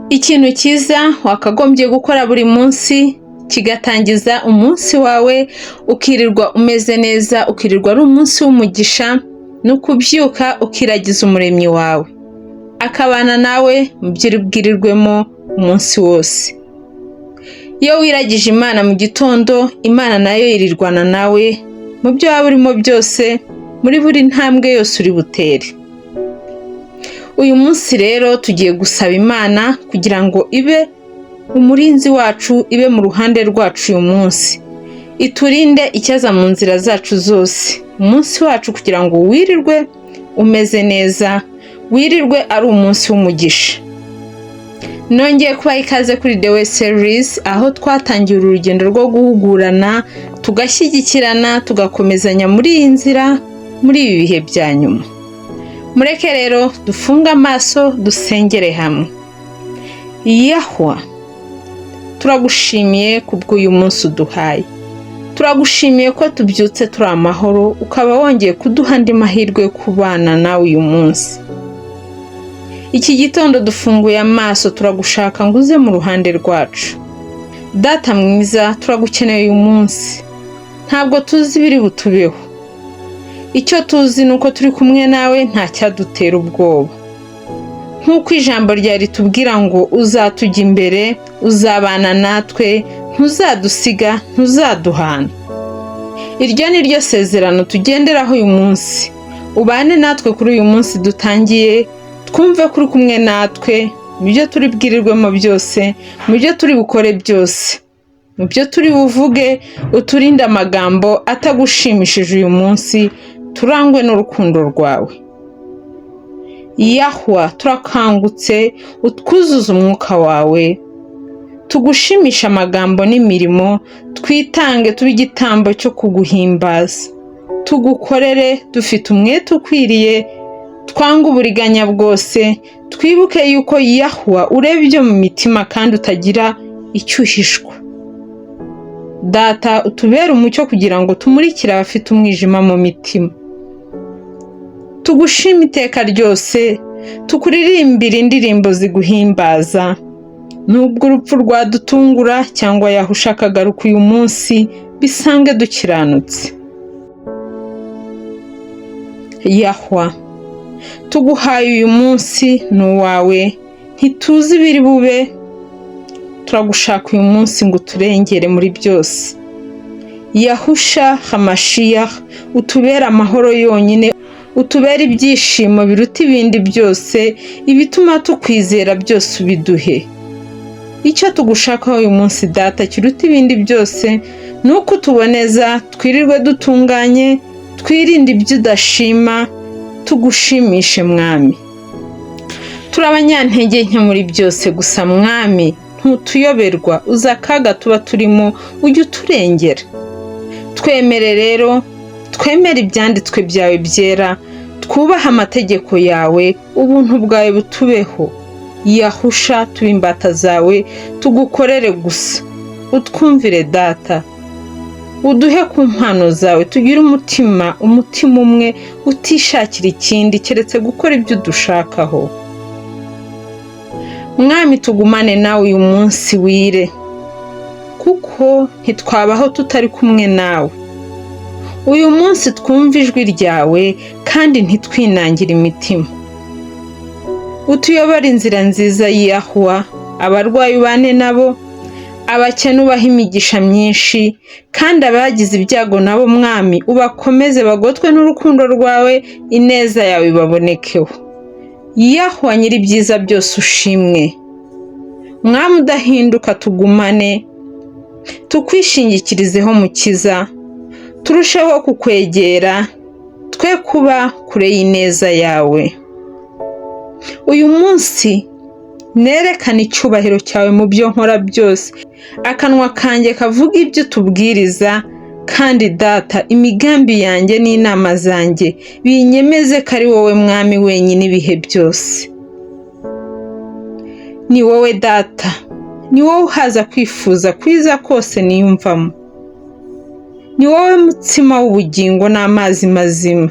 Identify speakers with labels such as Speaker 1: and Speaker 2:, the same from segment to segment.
Speaker 1: Ikintu cyiza wakagombye gukora buri munsi kigatangiza umunsi wawe ukirirwa umeze neza, ukirirwa ari umunsi w'umugisha, ni ukubyuka ukiragiza umuremyi wawe, akabana nawe mu byo uri bwirirwemo umunsi wose. Iyo wiragije Imana mu gitondo, Imana nayo yirirwana nawe mu byo waba urimo byose, muri buri ntambwe yose uri butere. Uyu munsi rero tugiye gusaba Imana kugira ngo ibe umurinzi wacu, ibe mu ruhande rwacu uyu munsi, iturinde icyaza mu nzira zacu zose, umunsi wacu kugira ngo wirirwe umeze neza, wirirwe ari umunsi w'umugisha. Nongeye kubaha ikaze kuri The Way Series, aho twatangiye uru rugendo rwo guhugurana, tugashyigikirana, tugakomezanya muri iyi nzira, muri ibi bihe bya nyuma. Mureke rero dufunge amaso dusengere hamwe. Yahwa, turagushimiye kubw'uyu munsi uduhaye. Turagushimiye ko tubyutse turi amahoro, ukaba wongeye kuduha andi mahirwe yo kubana nawe uyu munsi. Iki gitondo dufunguye amaso, turagushaka ngo uze mu ruhande rwacu. Data mwiza, turagukeneye uyu munsi. Ntabwo tuzi ibiri butubeho. Icyo tuzi ni uko turi kumwe nawe, nta cyadutera ubwoba. Nk'uko ijambo ryawe ritubwira ngo uzatujya imbere, uzabana natwe, ntuzadusiga, ntuzaduhana. Iryo ni ryo sezerano tugenderaho uyu munsi. Ubane natwe kuri uyu munsi dutangiye, twumve ko uri kumwe natwe mu byo turi bwirirwemo byose, mu byo turi bukore byose, mu byo turi buvuge, uturinde amagambo atagushimishije uyu munsi, turangwe n'urukundo rwawe. Yahwa, turakangutse, utwuzuze umwuka wawe, tugushimishe amagambo n'imirimo, twitange tube igitambo cyo kuguhimbaza, tugukorere dufite umwete ukwiriye, twange uburiganya bwose, twibuke yuko Yahwa ureba ibyo mu mitima kandi utagira icyo uhishwa. Data, utubere umucyo kugira ngo tumurikire abafite umwijima mu mitima. Tugushime iteka ryose, tukuririmbire indirimbo ziguhimbaza. Nubwo urupfu rwadutungura cyangwa Yahusha akagaruka uyu munsi, bisange dukiranutse. Yahwa, tuguhaye uyu munsi, ni uwawe, ntituzi ibiri bube, turagushaka uyu munsi ngo uturengere muri byose. Yahusha Hamashiach, utubere amahoro yonyine, utubere ibyishimo biruta ibindi byose, ibituma tukwizera byose ubiduhe. Icyo tugushakaho uyu munsi Data kiruta ibindi byose, ni uko utuboneza, twirirwe dutunganye, twirinde ibyo udashima, tugushimishe Mwami. Turi abanyantege nke muri byose, gusa Mwami ntutuyoberwa, uzi akaga tuba turimo, ujya uturengera. Twemere rero, twemere ibyanditswe byawe byera, twubahe amategeko yawe, ubuntu bwawe butubeho. Yahusha, tube imbata zawe, tugukorere gusa. Utwumvire Data, uduhe ku mpano zawe, tugire umutima umwe utishakira ikindi keretse gukora ibyo udushakaho. Mwami, tugumane nawe uyu munsi wire, kuko ntitwabaho tutari kumwe nawe. Uyu munsi twumve ijwi ryawe kandi ntitwinangire imitima. Utuyobore inzira nziza Yahwa, abarwayi ubane nabo, abakene ubahe imigisha myinshi, kandi abagize ibyago nabo Mwami ubakomeze bagotwe n'urukundo rwawe, ineza yawe ibabonekeho. Yahwa nyiri ibyiza byose ushimwe. Mwami udahinduka tugumane, tukwishingikirizeho Mukiza, turusheho kukwegera, twe kuba kure y'ineza yawe. Uyu munsi nerekane icyubahiro cyawe mu byo nkora byose, akanwa kanjye kavuga ibyo utubwiriza, kandi Data imigambi yanjye n'inama zanjye binyemeze ko ari wowe Mwami wenyine ibihe byose. Ni wowe Data, ni wowe uhaza kwifuza kwiza kose niyumvamo, ni wowe mutsima w'ubugingo n'amazi mazima.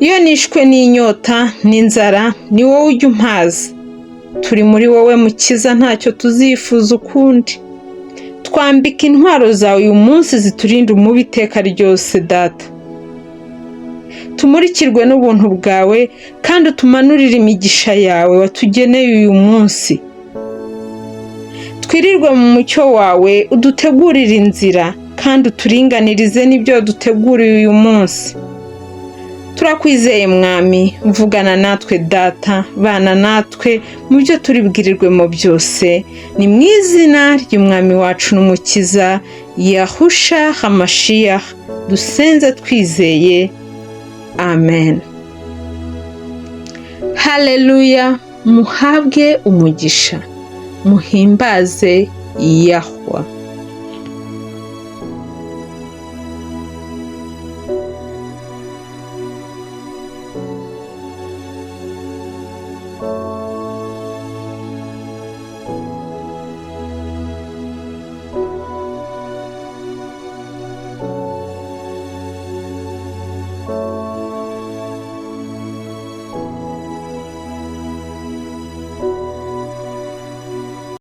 Speaker 1: Iyo nishwe n'inyota n'inzara, ni wowe ujya umpaza. Turi muri wowe Mukiza, ntacyo tuzifuza ukundi. Twambika intwaro zawe uyu munsi ziturinda umubi iteka ryose, Data. Tumurikirwe n'ubuntu bwawe kandi utumanurire imigisha yawe watugeneye uyu munsi. Twirirwe mu mucyo wawe, udutegurire inzira kandi uturinganirize n'ibyo waduteguriye uyu munsi. Turakwizeye Mwami, vugana natwe Data, bana natwe mu byo turi bwirirwemo byose. Ni mu izina ry'Umwami wacu n'Umukiza Yahusha Hamashiach dusenze twizeye, amen. Haleluya, muhabwe umugisha, muhimbaze Yahwa.